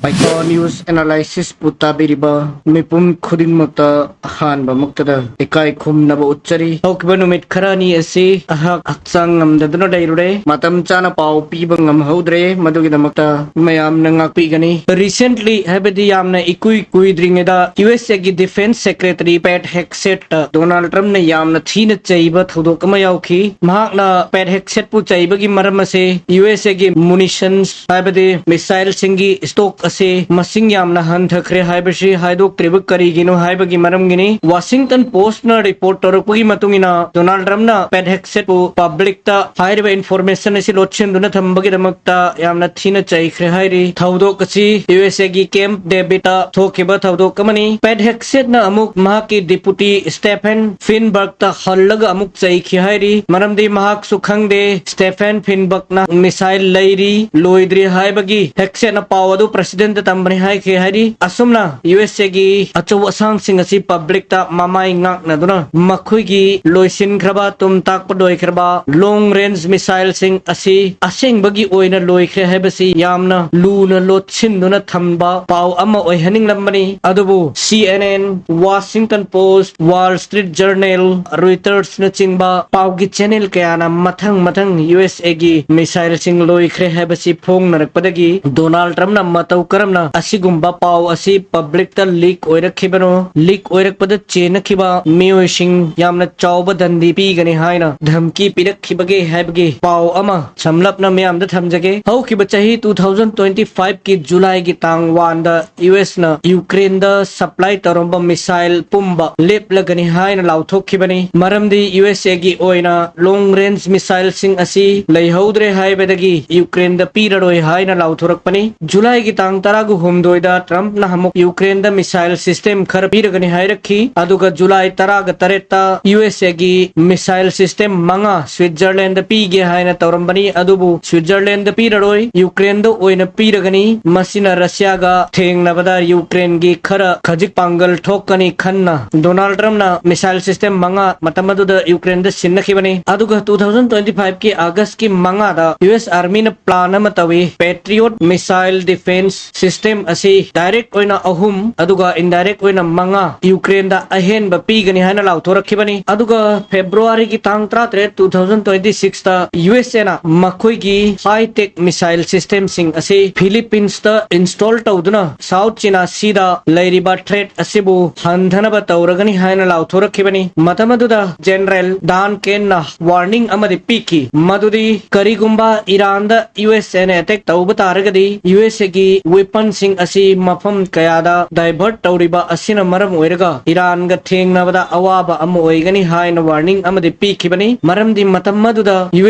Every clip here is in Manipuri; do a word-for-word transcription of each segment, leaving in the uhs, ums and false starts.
ꯄꯥꯏꯊꯣꯟ ꯅ꯭ꯌꯨꯁ ꯑꯦꯅꯥꯂꯥꯏꯁꯤꯁꯄꯨ ꯇꯥꯕꯤꯔꯤꯕ ꯃꯤꯄꯨꯝ ꯈꯨꯗꯤꯡꯃꯛꯇ ꯑꯍꯥꯟꯕꯃꯛꯇꯗ ꯏꯀꯥꯏ ꯈꯨꯝꯅꯕ ꯎꯠꯆꯔꯤ꯫ ꯍꯧꯈꯤꯕ ꯅꯨꯃꯤꯠ ꯈꯔꯅꯤ ꯑꯁꯤ ꯑꯩꯍꯥꯛ ꯍꯛꯆꯥꯡ ꯉꯝꯗꯗꯨꯅ ꯂꯩꯔꯨꯔꯦ꯫ ꯃꯇꯝ ꯆꯥꯅ ꯄꯥꯎ ꯄꯤꯕ ꯉꯝꯍꯧꯗ꯭ꯔꯦ꯫ ꯃꯗꯨꯒꯤꯗꯃꯛꯇ ꯃꯌꯥꯝꯅ ꯉꯥꯛꯄꯤꯒꯅꯤ꯫ Recently ꯍꯥꯏꯕꯗꯤ ꯌꯥꯝꯅ ꯏꯀꯨꯏ ꯀꯨꯏꯗ꯭ꯔꯤꯉꯩꯗ ꯌꯨ ꯑꯦꯁ ꯑꯦꯒꯤ ꯗꯤꯐꯦꯟꯁ ꯁꯦꯀ꯭ꯔꯦꯇꯔꯤ ꯄꯦꯠ ꯍꯦꯛꯁꯦꯠꯇ ꯗꯣꯅꯥꯜꯗ ꯇ꯭ꯔꯝꯞꯅ ꯌꯥꯝꯅ ꯊꯤꯅ ꯆꯩꯕ ꯊꯧꯗꯣꯛ ꯑꯃ ꯌꯥꯎꯈꯤ꯫ ꯃꯍꯥꯛꯅ ꯄꯦꯠ ꯍꯦꯛꯁꯦꯠꯄꯨ ꯆꯩꯕꯒꯤ ꯃꯔꯝ ꯑꯁꯤ ꯌꯨ ꯑꯦꯁ ꯑꯦꯒꯤ ꯃꯨꯅꯤꯁꯟꯁ ꯍꯥꯏꯕꯗꯤ ꯃꯤꯁꯥꯏꯜꯁꯤꯡꯒꯤ ꯁ꯭ꯇꯣꯛ ꯑꯁꯤ ꯃꯁꯤꯡ ꯌꯥꯝꯅ ꯍꯟꯊꯈ꯭ꯔꯦ ꯍꯥꯏꯕꯁꯤ ꯍꯥꯏꯗꯣꯛꯇ꯭ꯔꯤꯕ ꯀꯔꯤꯒꯤꯅꯣ ꯍꯥꯏꯕꯒꯤ ꯃꯔꯝꯒꯤꯅꯤ꯫ ꯋꯥꯁꯤꯡꯇꯟ ꯄꯣꯁ꯭ꯠꯅ ꯔꯤꯄꯣꯔꯠ ꯇꯧꯔꯛꯄꯒꯤ ꯃꯇꯨꯡ ꯏꯟꯅ ꯗꯣꯅꯥꯜꯗ ꯇ꯭ꯔꯝꯞꯅ ꯄꯦꯠ ꯍꯦꯛꯁꯦꯠꯄꯨ ꯄꯕ꯭ꯂꯤꯛꯇ ꯍꯥꯏꯔꯤꯕ ꯏꯟꯐꯣꯔꯃꯦꯁꯟ ꯑꯁꯤ ꯂꯣꯠꯁꯤꯟꯗꯨꯅ ꯊꯝꯕꯒꯤꯗꯃꯛꯇ ꯌꯥꯝꯅ ꯊꯤꯅ ꯆꯩꯈ꯭ꯔꯦ ꯍꯥꯏꯔꯤ꯫ ꯊꯧꯗꯣꯛ ꯑꯁꯤ ꯌꯨ ꯑꯦꯁ ꯑꯦꯒꯤ ꯀꯦꯝꯞ ꯗꯦꯕꯤꯗꯇ ꯊꯣꯛꯈꯤꯕ ꯊꯧꯗꯣꯛ ꯑꯃꯅꯤ꯫ ꯄꯦꯠ ꯍꯦꯛꯁꯦꯠꯅ ꯑꯃꯨꯛ ꯃꯍꯥꯛꯀꯤ ꯗꯤꯄꯨꯇꯤ ꯁ꯭ꯇꯦꯐꯦꯟ ꯐꯤꯟꯕꯔꯒꯇ ꯍꯜꯂꯒ ꯑꯃꯨꯛ ꯆꯩꯈꯤ ꯍꯥꯏꯔꯤ꯫ ꯃꯔꯝꯗꯤ ꯃꯍꯥꯛꯁꯨ ꯈꯪꯗꯦ ꯁ꯭ꯇꯦꯐꯦꯟ ꯐꯤꯟꯕꯔꯒꯅ ꯃꯤꯁꯥꯏꯜ ꯂꯩꯔꯤ ꯂꯣꯏꯗ꯭ꯔꯤ ꯍꯥꯏꯕꯒꯤ ꯍꯦꯛꯁꯦꯠꯅ ꯄꯥꯎ ꯑꯗꯨ ꯄ꯭ꯔꯦꯁꯤꯗꯦꯟꯠꯇ ꯇꯝꯕꯅꯤ ꯍꯥꯏꯈꯤ ꯍꯥꯏꯔꯤ꯫ ꯑꯁꯨꯝꯅ ꯌꯨ ꯑꯦꯁ ꯑꯦꯒꯤ ꯑꯆꯧ ꯑꯁꯥꯡꯁꯤꯡ ꯑꯁꯤ ꯄꯕ꯭ꯂꯤꯛꯇ ꯃꯃꯥꯏ ꯉꯥꯛꯅꯗꯨꯅ ꯃꯈꯣꯏꯒꯤ ꯂꯣꯏꯁꯤꯟꯈ꯭ꯔꯕ, ꯇꯨꯝ ꯇꯥꯛꯄ ꯂꯣꯏꯈ꯭ꯔꯕ ꯂꯣꯡ ꯔꯦꯟꯖ ꯃꯤꯁꯥꯏꯜꯁꯤꯡ ꯑꯁꯤ ꯑꯁꯦꯡꯕꯒꯤ ꯑꯣꯏꯅ ꯂꯣꯏꯈ꯭ꯔꯦ ꯍꯥꯏꯕꯁꯤ ꯌꯥꯝꯅ ꯂꯨꯅ ꯂꯣꯠꯁꯤꯟꯗꯨꯅ ꯊꯝꯕ ꯄꯥꯎ ꯑꯃ ꯑꯣꯏꯍꯟꯅꯤꯡꯂꯝꯕꯅꯤ꯫ ꯑꯗꯨꯕꯨ C N N, Washington Post, Wall Street Journal, ꯔꯣꯏꯇꯔꯁꯅꯆꯤꯡꯕ ꯄꯥꯎꯒꯤ ꯆꯦꯅꯦꯜ ꯀꯌꯥꯅ ꯃꯊꯪ ꯃꯊꯪ ꯌꯨ ꯑꯦꯁ ꯑꯦꯒꯤ ꯃꯤꯁꯥꯏꯜꯁꯤꯡ ꯂꯣꯏꯈ꯭ꯔꯦ ꯍꯥꯏꯕꯁꯤ ꯐꯣꯡꯅꯔꯛꯄꯗꯒꯤ ꯗꯣꯅꯥꯜꯗ ꯇ꯭ꯔꯝꯞꯅ ꯃꯇꯧ ꯀꯔꯝꯅ ꯑꯁꯤꯒꯨꯝꯕ ꯄꯥꯎ ꯑꯁꯤ ꯄꯕ꯭ꯂꯤꯛꯇ ꯂꯤꯛ ꯑꯣꯏꯔꯛꯈꯤꯕꯅꯣ, ꯂꯤꯛ ꯑꯣꯏꯔꯛꯄꯗ ꯆꯦꯟꯅꯈꯤꯕ ꯃꯤꯑꯣꯏꯁꯤꯡ ꯌꯥꯝꯅ ꯆꯥꯎꯕ ꯗꯟꯗꯤ ꯄꯤꯒꯅꯤ ꯍꯥꯏꯅ ꯙꯝꯀꯤ ꯄꯤꯔꯛꯈꯤꯕꯒꯦ ꯍꯥꯏꯕꯒꯤ ꯄꯥꯎ ꯑꯃ ꯁꯝꯂꯞꯅ ꯃꯤꯌꯥꯝꯗ ꯊꯝꯖꯒꯦ꯫ ꯍꯧꯈꯤꯕ ꯆꯍꯤ two thousand twenty five ꯀꯤ ꯖꯨꯂꯥꯏꯒꯤ ꯇꯥꯡ one ꯗ ꯌꯨ ꯑꯦꯁꯅ ꯌꯨꯀ꯭ꯔꯦꯟꯗ ꯁꯄ꯭ꯂꯥꯏ ꯇꯧꯔꯝꯕ ꯃꯤꯁꯥꯏꯜ ꯄꯨꯝꯕ ꯂꯦꯞꯂꯒꯅꯤ ꯍꯥꯏꯅ ꯂꯥꯎꯊꯣꯛꯈꯤꯕꯅꯤ꯫ ꯃꯔꯝꯗꯤ ꯌꯨ ꯑꯦꯁ ꯑꯦꯒꯤ ꯑꯣꯏꯅ ꯂꯣꯡ ꯔꯦꯟꯖ ꯃꯤꯁꯥꯏꯜꯁꯤꯡ ꯑꯁꯤ ꯂꯩꯍꯧꯗ꯭ꯔꯦ ꯍꯥꯏꯕꯗꯒꯤ ꯌꯨꯀ꯭ꯔꯦꯟꯗ ꯄꯤꯔꯔꯣꯏ ꯍꯥꯏꯅ ꯂꯥꯎꯊꯣꯔꯛꯄꯅꯤ꯫ ꯖꯨꯂꯥꯏꯒꯤ ꯇꯥꯡ ꯇꯔꯥꯒ ꯍꯨꯝꯗꯣꯏꯗ ꯇ꯭ꯔꯝꯞꯅ ꯑꯃꯨꯛ ꯌꯨꯀ꯭ꯔꯦꯟꯗ ꯃꯤꯁꯥꯏꯜ ꯁꯤꯁꯇꯦꯝ ꯈꯔ ꯄꯤꯔꯒꯅꯤ ꯍꯥꯏꯔꯛꯈꯤ꯫ ꯑꯗꯨꯒ ꯖꯨꯂꯥꯏ ꯇꯔꯥꯒ ꯇꯔꯦꯠꯇ ꯌꯨ ꯑꯦꯁ ꯑꯦꯒꯤ ꯃꯤꯁꯥꯏꯜ ꯁꯤꯁꯇꯦꯝ ꯃꯉꯥ ꯁ꯭ꯋꯤꯠꯖꯔꯂꯦꯟꯗ ꯄꯤꯒꯦ ꯍꯥꯏꯅ ꯇꯧꯔꯝꯕꯅꯤ꯫ ꯑꯗꯨꯕꯨ ꯁ꯭ꯋꯤꯠꯖꯔꯂꯦꯟꯗ ꯄꯤꯔꯔꯣꯏ, ꯌꯨꯀ꯭ꯔꯦꯟꯗ ꯑꯣꯏꯅ ꯄꯤꯔꯒꯅꯤ꯫ ꯃꯁꯤꯅ ꯔꯁꯤꯌꯥꯒ ꯊꯦꯡꯅꯕꯗ ꯌꯨꯀ꯭ꯔꯦꯟꯒꯤ ꯈꯔ ꯈꯖꯤꯛ ꯄꯥꯡꯒꯜ ꯊꯣꯛꯀꯅꯤ ꯈꯟꯅ ꯗꯣꯅꯥꯜꯗ ꯇ꯭ꯔꯝꯞꯅ ꯃꯤꯁꯥꯏꯜ ꯁꯤꯁꯇꯦꯝ ꯃꯉꯥ ꯃꯇꯝ ꯑꯗꯨꯗ ꯌꯨꯀ꯭ꯔꯦꯟꯗ ꯁꯤꯟꯅꯈꯤꯕꯅꯤ꯫ ꯑꯗꯨꯒ two thousand twenty five ꯀꯤ ꯑꯥꯒꯁ꯭ꯠꯀꯤ ꯃꯉꯥꯗ ꯌꯨ ꯑꯦꯁ ꯑꯥꯔꯃꯤꯅ ꯄ꯭ꯂꯥꯟ ꯑꯃ ꯇꯧꯏ꯫ ꯄꯦꯇ꯭ꯔꯤꯌꯣꯠ ꯃꯤꯁꯥꯏꯜ ꯗꯤꯐꯦꯟꯁ system ꯑꯁꯤ direct ꯑꯣꯏꯅ ꯑꯍꯨꯝ ꯑꯗꯨꯒ indirect ꯑꯣꯏꯅ ꯃꯉꯥ ꯌꯨꯀ꯭ꯔꯦꯟꯗ ꯑꯍꯦꯟꯕ ꯄꯤꯒꯅꯤ ꯍꯥꯏꯅ ꯂꯥꯎꯊꯣꯔꯛꯈꯤꯕꯅꯤ꯫ ꯑꯗꯨꯒ ꯐꯦꯕ꯭ꯔꯨꯋꯥꯔꯤꯒꯤ ꯇꯥꯡ ꯇꯔꯥꯇꯔꯦꯠ, two thousand twenty sixꯇ ꯌꯨ ꯑꯦꯁ ꯑꯦꯅ ꯃꯈꯣꯏꯒꯤ high tech missile systemꯁꯤꯡ ꯑꯁꯤ ꯐꯤꯂꯤꯄꯤꯟꯁꯇ install ꯇꯧꯗꯨꯅ South China Seaꯗ ꯂꯩꯔꯤꯕ threat ꯑꯁꯤꯕꯨ ꯍꯟꯊꯅꯕ ꯇꯧꯔꯒꯅꯤ ꯍꯥꯏꯅ ꯂꯥꯎꯊꯣꯔꯛꯈꯤꯕꯅꯤ꯫ ꯃꯇꯝ ꯑꯗꯨꯗ General Dan Kenꯅ warning ꯑꯃꯗꯤ ꯄꯤꯈꯤ, ꯃꯗꯨꯗꯤ ꯀꯔꯤꯒꯨꯝꯕ ꯏꯔꯥꯟꯗ ꯌꯨ ꯑꯦꯁ ꯑꯦꯅ attack ꯇꯧꯕ ꯇꯥꯔꯒꯗꯤ ꯌꯨ ꯑꯦꯁ ꯑꯦꯒꯤ weaponꯁꯤꯡ ꯑꯁꯤ ꯃꯐꯝ ꯀꯌꯥꯗ divert ꯇꯧꯔꯤꯕ ꯑꯁꯤꯅ ꯃꯔꯝ ꯑꯣꯏꯔꯒ ꯏꯔꯥꯟꯒ ꯊꯦꯡꯅꯕꯗ ꯑꯋꯥꯕ ꯑꯃ ꯑꯣꯏꯒꯅꯤ ꯍꯥꯏꯅ warning ꯑꯃꯗꯤ ꯄꯤꯈꯤꯕꯅꯤ꯫ ꯃꯔꯝꯗꯤ ꯃꯇꯝ ꯑꯗꯨꯗ ꯌꯨ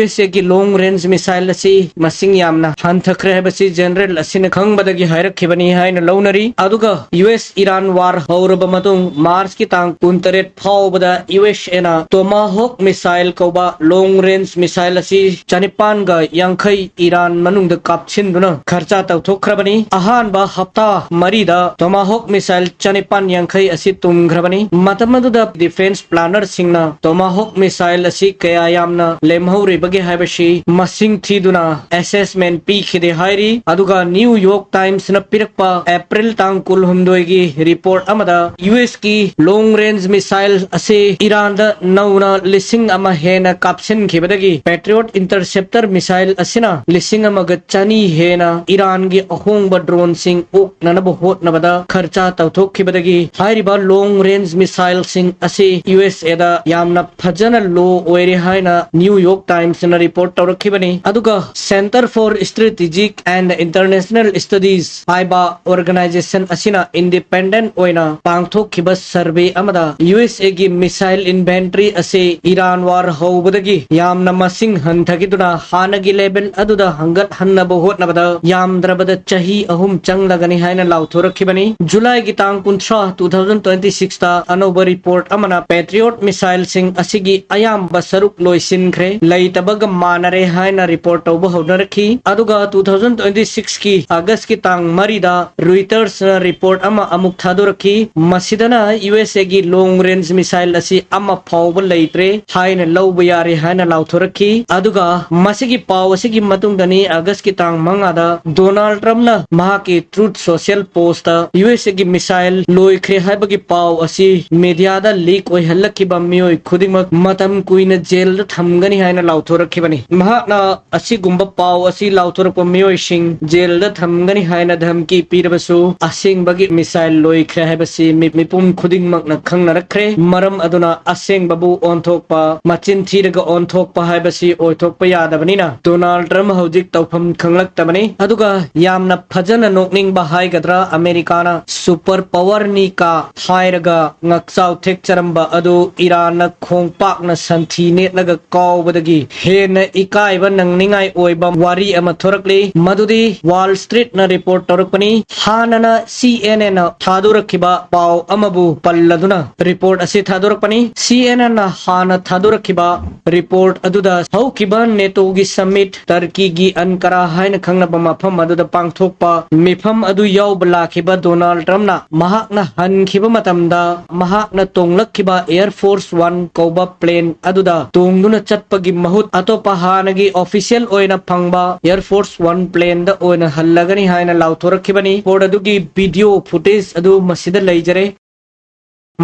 ꯑꯦꯁ ꯑꯦꯒꯤ long range missile ꯑꯁꯤ ꯃꯁꯤꯡ ꯌꯥꯝꯅ ꯍꯟꯊꯈ꯭ꯔꯦ ꯍꯥꯏꯕꯁꯤ General ꯑꯁꯤꯅ ꯈꯪꯕꯗꯒꯤ ꯍꯥꯏꯔꯛꯈꯤꯕꯅꯤ ꯍꯥꯏꯅ ꯂꯧꯅꯔꯤ꯫ ꯑꯗꯨꯒ ꯌꯨ ꯑꯦꯁ ꯏꯔꯥꯟ war ꯍꯧꯔꯕ ꯃꯇꯨꯡ ꯃꯥꯔꯆꯀꯤ ꯇꯥꯡ ꯀꯨꯟꯇꯔꯦꯠ ꯐꯥꯎꯕꯗ ꯌꯨ ꯑꯦꯁ ꯑꯦꯅ Tomahawk missile ꯀꯧꯕ long range missile ꯑꯁꯤ ꯆꯅꯤꯄꯥꯟꯒ ꯌꯥꯡꯈꯩ ꯏꯔꯥꯟ ꯃꯅꯨꯡꯗ ꯀꯥꯞꯁꯤꯟꯗꯨꯅ ꯈꯔꯆꯥ ꯇꯧꯊꯣꯛꯈ꯭ꯔꯕꯅꯤ꯫ ꯑꯍꯥꯟꯕ ꯍꯞꯇꯥ ꯃꯔꯤꯗ Tomahawk missile ꯆꯅꯤꯄꯥꯟ ꯌꯥꯡꯈꯩ ꯑꯁꯤ ꯇꯨꯝꯈ꯭ꯔꯕꯅꯤ꯫ ꯃꯇꯝ ꯑꯗꯨꯗ defence plannerꯁꯤꯡꯅ Tomahawk missile ꯑꯁꯤ ꯀꯌꯥ ꯌꯥꯝꯅ ꯂꯦꯝꯍꯧꯔꯤꯕꯒꯦ ꯍꯥꯏꯕꯁꯤ ꯃꯁꯤꯡ ꯊꯤꯗꯨꯅ assessment ꯄꯤꯈꯤꯗꯦ ꯍꯥꯏꯔꯤ꯫ ꯑꯗꯨꯒ New York Timesꯅ ꯄꯤꯔꯛꯄ ꯑꯦꯄ꯭ꯔꯤꯜ ꯇꯥꯡ ꯀꯨꯟꯍꯨꯝꯗꯣꯏꯒꯤ report ꯑꯃꯗ ꯌꯨ ꯑꯦꯁꯀꯤ long range missile ꯑꯁꯤ ꯏꯔꯥꯟꯗ ꯅꯧꯅ ꯂꯤꯁꯤꯡ ꯑꯃ ꯍꯦꯟꯅ ꯀꯥꯞꯁꯤꯟꯈꯤꯕꯗꯒꯤ Patriot interceptor missile ꯑꯁꯤꯅ ꯂꯤꯁꯤꯡ ꯑꯃꯒ ꯆꯅꯤ ꯍꯦꯟꯅ ꯏꯔꯥꯟꯒꯤ ꯑꯍꯣꯡꯕ droneꯁꯤꯡ ꯑꯣꯛꯅꯅꯕ ꯍꯣꯠꯅꯕꯗ ꯈꯔꯆꯥ ꯇꯧꯊꯣꯛꯈꯤꯕꯗꯒꯤ ꯍꯥꯏꯔꯤꯕ long range missileꯁꯤꯡ ꯑꯁꯤ ꯌꯨ ꯑꯦꯁ ꯑꯦꯗ ꯌꯥꯝꯅ ꯐꯖꯅ low ꯑꯣꯏꯔꯦ ꯍꯥꯏꯅ New York Timesꯅ report ꯇꯧꯔꯛꯈꯤꯕꯅꯤ꯫ ꯑꯗꯨꯒ Centre for Strategic and International Studies ꯍꯥꯏꯕ organization ꯑꯁꯤꯅ independent ꯑꯣꯏꯅ ꯄꯥꯡꯊꯣꯛꯈꯤꯕ survey ꯑꯃꯗ ꯌꯨ ꯑꯦꯁ ꯑꯦꯒꯤ missile inventory ꯑꯁꯤ ꯏꯔꯥꯟ war ꯍꯧꯕꯗꯒꯤ ꯌꯥꯝꯅ ꯃꯁꯤꯡ ꯍꯟꯊꯈꯤꯗꯨꯅ ꯍꯥꯟꯅꯒꯤ level ꯑꯗꯨꯗ ꯍꯟꯒꯠꯍꯟꯅꯕ ꯍꯣꯠꯅꯕꯗ ꯌꯥꯝꯗ꯭ꯔꯕꯗ ꯆꯍꯤ ꯑꯍꯨꯝ ꯆꯪꯂꯒꯅꯤ ꯍꯥꯏꯅ ꯂꯥꯎꯊꯣꯔꯛꯈꯤꯕꯅꯤ꯫ ꯖꯨꯂꯥꯏꯒꯤ ꯇꯥꯡ ꯀꯨꯟꯊ꯭ꯔꯥ, two thousand twenty sixꯇ ꯑꯅꯧꯕ report ꯑꯃꯅ Patriot missileꯁꯤꯡ ꯑꯁꯤꯒꯤ ꯑꯌꯥꯝꯕ ꯁꯔꯨꯛ ꯂꯣꯏꯁꯤꯟꯈ꯭ꯔꯦ, ꯂꯩꯇꯕꯒ ꯃꯥꯟꯅꯔꯦ ꯍꯥꯏꯅ report ꯇꯧꯕ ꯍꯧꯅꯔꯛꯈꯤ꯫ ꯑꯗꯨꯒ two thousand twenty sixꯀꯤ Augustꯀꯤ ꯇꯥꯡ ꯃꯔꯤꯗ Reutersꯅ report ꯑꯃ ꯑꯃꯨꯛ ꯊꯥꯗꯣꯔꯛꯈꯤ꯫ ꯃꯁꯤꯗꯅ ꯌꯨ ꯑꯦꯁ ꯑꯦꯒꯤ long range missile ꯑꯁꯤ ꯑꯃ ꯐꯥꯎꯕ ꯂꯩꯇ꯭ꯔꯦ ꯍꯥꯏꯅ ꯂꯧꯕ ꯌꯥꯔꯦ ꯍꯥꯏꯅ ꯂꯥꯎꯊꯣꯔꯛꯈꯤ꯫ ꯑꯗꯨꯒ ꯃꯁꯤꯒꯤ ꯄꯥꯎ ꯑꯁꯤꯒꯤ ꯃꯇꯨꯡꯗꯅꯤ Augustꯀꯤ ꯇꯥꯡ ꯃꯉꯥꯗ Donald Trumpꯅ ꯃꯍꯥꯛꯀꯤ Truth Social post ꯇ ꯌꯨ ꯑꯦꯁ ꯑꯦ ꯒꯤ missile ꯂꯣꯏꯈ꯭ꯔꯦ ꯍꯥꯏꯕꯒꯤ ꯄꯥꯎ ꯑꯁꯤ media ꯗ leak ꯑꯣꯏꯍꯜꯂꯛꯈꯤꯕ ꯃꯤꯑꯣꯏ ꯈꯨꯗꯤꯡꯃꯛ ꯃꯇꯝ ꯀꯨꯏꯅ jail ꯗ ꯊꯝꯒꯅꯤ ꯍꯥꯏꯅ ꯂꯥꯎꯊꯣꯔꯛꯈꯤꯕꯅꯤ꯫ ꯃꯍꯥꯛꯅ ꯑꯁꯤꯒꯨꯝꯕ ꯄꯥꯎ ꯑꯁꯤ ꯂꯥꯎꯊꯣꯔꯛꯄ ꯃꯤꯑꯣꯏꯁꯤꯡ jail ꯗ ꯊꯝꯒꯅꯤ ꯍꯥꯏꯅ ꯙꯝꯀꯤ ꯄꯤꯔꯕꯁꯨ, ꯑꯁꯦꯡꯕꯒꯤ missile ꯂꯣꯏꯈ꯭ꯔꯦ ꯍꯥꯏꯕꯁꯤ ꯃꯤ-, ꯃꯤꯄꯨꯝ ꯈꯨꯗꯤꯡꯃꯛꯅ ꯈꯪꯅꯔꯛꯈ꯭ꯔꯦ꯫ ꯃꯔꯝ ꯑꯗꯨꯅ ꯑꯁꯦꯡꯕꯕꯨ ꯑꯣꯟꯊꯣꯛꯄ, ꯃꯆꯤꯟ ꯊꯤꯔꯒ ꯑꯣꯟꯊꯣꯛꯄ ꯍꯥꯏꯕꯁꯤ ꯑꯣꯏꯊꯣꯛꯄ ꯌꯥꯗꯕꯅꯤꯅ ꯗꯣꯅꯥꯜꯗ ꯇ꯭ꯔꯝꯞ ꯍꯧꯖꯤꯛ ꯇꯧꯐꯝ ꯈꯪꯂꯛꯇꯕꯅꯤ꯫ ꯑꯗꯨꯒ ꯌꯥꯝꯅ ꯐꯖꯅ ꯅꯣꯛꯅꯤꯡꯕ ꯍꯥꯏꯒꯗ꯭ꯔꯥ, ꯑꯃꯦꯔꯤꯀꯥꯅ super power ꯅꯤ ꯀꯥ ꯍꯥꯏꯔꯒ ꯉꯛꯆꯥꯎ ꯊꯦꯛꯆꯔꯝꯕ ꯑꯗꯨ ꯏꯔꯥꯟꯅ ꯈꯣꯡꯄꯥꯛꯅ ꯁꯟꯊꯤ ꯅꯦꯠꯂꯒ ꯀꯥꯎꯕꯗꯒꯤ ꯍꯦꯟꯅ ꯏꯀꯥꯏꯕ ꯅꯪꯅꯤꯡꯉꯥꯏ ꯑꯣꯏꯕ ꯋꯥꯔꯤ ꯑꯃ ꯊꯣꯔꯛꯂꯤ꯫ ꯃꯗꯨꯗꯤ Wall Street ꯅ report ꯇꯧꯔꯛꯄꯅꯤ꯫ ꯍꯥꯟꯅꯅ ꯁꯤ ꯑꯦꯟ ꯑꯦꯟ ꯅ ꯊꯥꯗꯣꯔꯛꯈꯤꯕ ꯄꯥꯎ ꯑꯃꯕꯨ ꯄꯜꯂꯗꯨꯅ report ꯑꯁꯤ ꯊꯥꯗꯣꯔꯛꯄꯅꯤ꯫ ꯁꯤ ꯑꯦꯟ ꯑꯦꯟ ꯅ ꯍꯥꯟꯅ ꯊꯥꯗꯣꯔꯛꯈꯤꯕ report ꯑꯗꯨꯗ ꯍꯧꯈꯤꯕ ꯅꯦꯇꯣꯒꯤ summit ꯇꯔꯀꯤꯒꯤ ꯑꯟꯀꯔꯥ ꯍꯥꯏꯅ ꯈꯪꯅꯕ ꯃꯐꯝ ꯑꯗꯨꯗ ꯄꯥꯡꯊꯣꯛꯄ ꯃꯤꯐꯝ ꯑꯗꯨ ꯌꯥꯎꯕ ꯂꯥꯛꯈꯤꯕ ꯗꯣꯅꯥꯜꯗ ꯇ꯭ꯔꯝꯞꯅ ꯃꯍꯥꯛꯅ ꯍꯟꯈꯤꯕ ꯃꯇꯝꯗ ꯃꯍꯥꯛꯅ ꯇꯣꯡꯂꯛꯈꯤꯕ Air Force One ꯀꯧꯕ plane ꯑꯗꯨꯗ ꯇꯣꯡꯗꯨꯅ ꯆꯠꯄꯒꯤ ꯃꯍꯨꯠ ꯑꯇꯣꯞꯄ ꯍꯥꯟꯅꯒꯤ official ꯑꯣꯏꯅ ꯐꯪꯕ Air Force One plane ꯗ ꯑꯣꯏꯅ ꯍꯜꯂꯒꯅꯤ ꯍꯥꯏꯅ ꯂꯥꯎꯊꯣꯔꯛꯈꯤꯕꯅꯤ꯫ Report ꯑꯗꯨꯒꯤ video footage ꯑꯗꯨ ꯃꯁꯤꯗ ꯂꯩꯖꯔꯦ꯫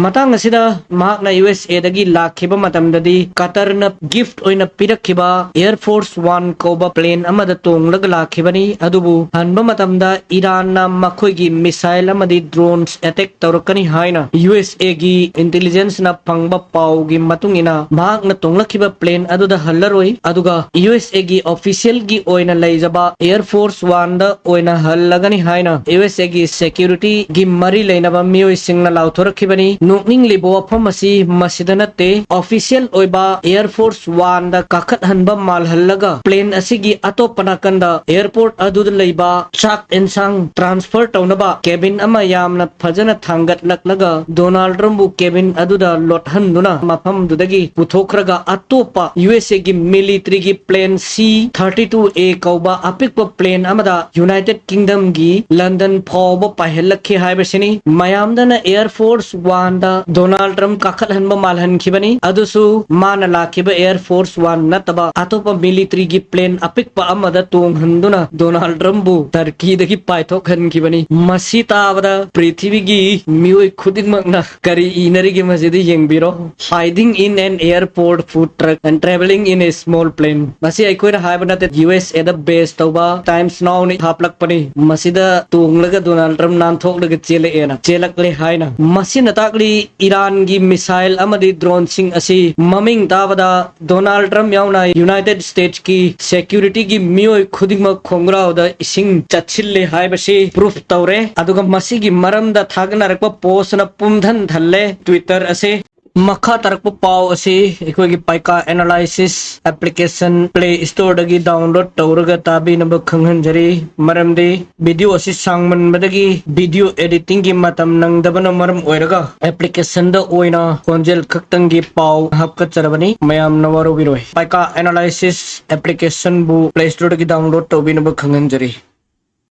ꯃꯇꯥꯡ ꯑꯁꯤꯗ ꯃꯍꯥꯛꯅ ꯌꯨ ꯑꯦꯁ ꯑꯦ ꯗꯒꯤ ꯂꯥꯛꯈꯤꯕ ꯃꯇꯝꯗꯗꯤ ꯀꯇꯔꯅ gift ꯑꯣꯏꯅ ꯄꯤꯔꯛꯈꯤꯕ Air Force One ꯀꯧꯕ plane ꯑꯃꯗ ꯇꯣꯡꯂꯒ ꯂꯥꯛꯈꯤꯕꯅꯤ꯫ ꯑꯗꯨꯕꯨ ꯍꯟꯕ ꯃꯇꯝꯗ ꯏꯔꯥꯟꯅ ꯃꯈꯣꯏꯒꯤ missile ꯑꯃꯗꯤ drones attack ꯇꯧꯔꯛꯀꯅꯤ ꯍꯥꯏꯅ ꯌꯨ ꯑꯦꯁ ꯑꯦ ꯒꯤ intelligence ꯅ ꯐꯪꯕ ꯄꯥꯎꯒꯤ ꯃꯇꯨꯡ ꯏꯟꯅ ꯃꯍꯥꯛꯅ ꯇꯣꯡꯂꯛꯈꯤꯕ plane ꯑꯗꯨꯗ ꯍꯜꯂꯔꯣꯏ꯫ ꯑꯗꯨꯒ ꯌꯨ ꯑꯦꯁ ꯑꯦ ꯒꯤ official ꯒꯤ ꯑꯣꯏꯅ ꯂꯩꯖꯕ Air Force One ꯗ ꯑꯣꯏꯅ ꯍꯜꯂꯒꯅꯤ ꯍꯥꯏꯅ ꯌꯨ ꯑꯦꯁ ꯑꯦ ꯒꯤ security ꯒꯤ ꯃꯔꯤ ꯂꯩꯅꯕ ꯃꯤꯑꯣꯏꯁꯤꯡꯅ ꯂꯥꯎꯊꯣꯔꯛꯈꯤꯕꯅꯤ꯫ ꯅꯣꯛꯅꯤꯡꯂꯤꯕ ꯋꯥꯐꯝ ꯑꯁꯤ ꯃꯁꯤꯗ ꯅꯠꯇꯦ, official ꯑꯣꯏꯕ Air Force One ꯗ ꯀꯥꯈꯠꯍꯟꯕ ꯃꯥꯜꯍꯜꯂꯒ plane ꯑꯁꯤꯒꯤ ꯑꯇꯣꯞꯄ ꯅꯥꯀꯟꯗ airport ꯑꯗꯨꯗ ꯂꯩꯕ ꯆꯥꯛ ꯏꯟꯁꯥꯡ transfer ꯇꯧꯅꯕ cabin ꯑꯃ ꯌꯥꯝꯅ ꯐꯖꯅ ꯊꯥꯡꯒꯠꯂꯛꯂꯒ ꯗꯣꯅꯥꯜꯗ ꯇ꯭ꯔꯝꯞꯕꯨ cabin ꯑꯗꯨꯗ ꯂꯣꯠꯍꯟꯗꯨꯅ ꯃꯐꯝꯗꯨꯗꯒꯤ ꯄꯨꯊꯣꯛꯈ꯭ꯔꯒ ꯑꯇꯣꯞꯄ ꯌꯨ ꯑꯦꯁ ꯑꯦ ꯒꯤ military ꯒꯤ plane C thirty two A ꯀꯧꯕ ꯑꯄꯤꯛꯄ plane ꯑꯃꯗ United Kingdom ꯒꯤ London ꯐꯥꯎꯕ ꯄꯥꯏꯍꯜꯂꯛꯈꯤ ꯍꯥꯏꯕꯁꯤꯅꯤ꯫ ꯃꯌꯥꯝꯗꯅ Air Force One ꯗ ꯗꯣꯅꯥꯜꯗ ꯇ꯭ꯔꯝꯞ ꯀꯥꯈꯠꯍꯟꯕ ꯃꯥꯜꯍꯟꯈꯤꯕꯅꯤ꯫ ꯑꯗꯨꯁꯨ ꯃꯥꯅ ꯂꯥꯛꯈꯤꯕ Air Force One ꯅꯠꯇꯕ ꯑꯇꯣꯞꯄ military ꯒꯤ plane ꯑꯄꯤꯛꯄ ꯑꯃꯗ ꯇꯣꯡꯍꯟꯗꯨꯅ ꯗꯣꯅꯥꯜꯗ ꯇ꯭ꯔꯝꯞꯕꯨ ꯇꯔꯀꯤꯗꯒꯤ ꯄꯥꯏꯊꯣꯛꯍꯟꯈꯤꯕꯅꯤ꯫ ꯃꯁꯤ ꯇꯥꯕꯗ ꯄ꯭ꯔꯤꯊꯤꯕꯤꯒꯤ ꯃꯤꯑꯣꯏ ꯈꯨꯗꯤꯡꯃꯛꯅ ꯀꯔꯤ ꯏꯅꯔꯤꯒꯦ ꯃꯁꯤꯗ ꯌꯦꯡꯕꯤꯔꯣ꯫ Hiding in an airport food truck and traveling in a small plane꯫ ꯃꯁꯤ ꯑꯩꯈꯣꯏꯅ ꯍꯥꯏꯕ ꯅꯠꯇꯦ, ꯌꯨ ꯑꯦꯁ ꯑꯦꯗ base ꯇꯧꯕ Times Now ꯅ ꯍꯥꯞꯂꯛꯄꯅꯤ꯫ ꯃꯁꯤꯗ ꯇꯣꯡꯂꯒ ꯗꯣꯅꯥꯜꯗ ꯇ꯭ꯔꯝꯞ ꯅꯥꯟꯊꯣꯛꯂꯒ ꯆꯦꯜꯂꯛꯑꯦꯅ, ꯆꯦꯜꯂꯛꯂꯦ ꯍꯥꯏꯅ꯫ ꯃꯁꯤꯅ ꯇꯥꯛꯂꯤ ꯏꯔꯥꯟꯒꯤ missile ꯑꯃꯗꯤ drone ꯁꯤꯡ ꯑꯁꯤ ꯃꯃꯤꯡ ꯇꯥꯕꯗ ꯗꯣꯅꯥꯜꯗ ꯇ꯭ꯔꯝꯞ ꯌꯥꯎꯅ United States ꯀꯤ security ꯒꯤ ꯃꯤꯑꯣꯏ ꯈꯨꯗꯤꯡꯃꯛ ꯈꯣꯡꯒ꯭ꯔꯥꯎꯗ ꯏꯁꯤꯡ ꯆꯠꯁꯤꯜꯂꯦ ꯍꯥꯏꯕꯁꯤ proof ꯇꯧꯔꯦ꯫ ꯑꯗꯨꯒ ꯃꯁꯤꯒꯤ ꯃꯔꯝꯗ ꯊꯥꯒꯠꯅꯔꯛꯄ post ꯅ ꯄꯨꯝꯊꯟ ꯊꯜꯂꯦ Twitter ꯑꯁꯤ꯫ ꯃꯈꯥ ꯇꯥꯔꯛꯄ ꯄꯥꯎ ꯑꯁꯤ ꯑꯩꯈꯣꯏꯒꯤ ꯄꯥꯏꯀꯥ Analysis application Play Store ꯗꯒꯤ download ꯇꯧꯔꯒ ꯇꯥꯕꯤꯅꯕ ꯈꯪꯍꯟꯖꯔꯤ꯫ ꯃꯔꯝꯗꯤ video ꯑꯁꯤ ꯁꯥꯡꯃꯟꯕꯗꯒꯤ video editing ꯒꯤ ꯃꯇꯝ ꯅꯪꯗꯕꯅ ꯃꯔꯝ ꯑꯣꯏꯔꯒ application ꯗ ꯑꯣꯏꯅ ꯈꯣꯟꯖꯦꯜ ꯈꯛꯇꯪꯒꯤ ꯄꯥꯎ ꯍꯥꯞꯀꯠꯆꯔꯕꯅꯤ꯫ ꯃꯌꯥꯝꯅ ꯋꯥꯔꯧꯕꯤꯔꯣꯏ꯫ ꯄꯥꯏꯀꯥ Analysis application ꯕꯨ Play Store ꯗꯒꯤ download ꯇꯧꯕꯤꯅꯕ ꯈꯪꯍꯟꯖꯔꯤ꯫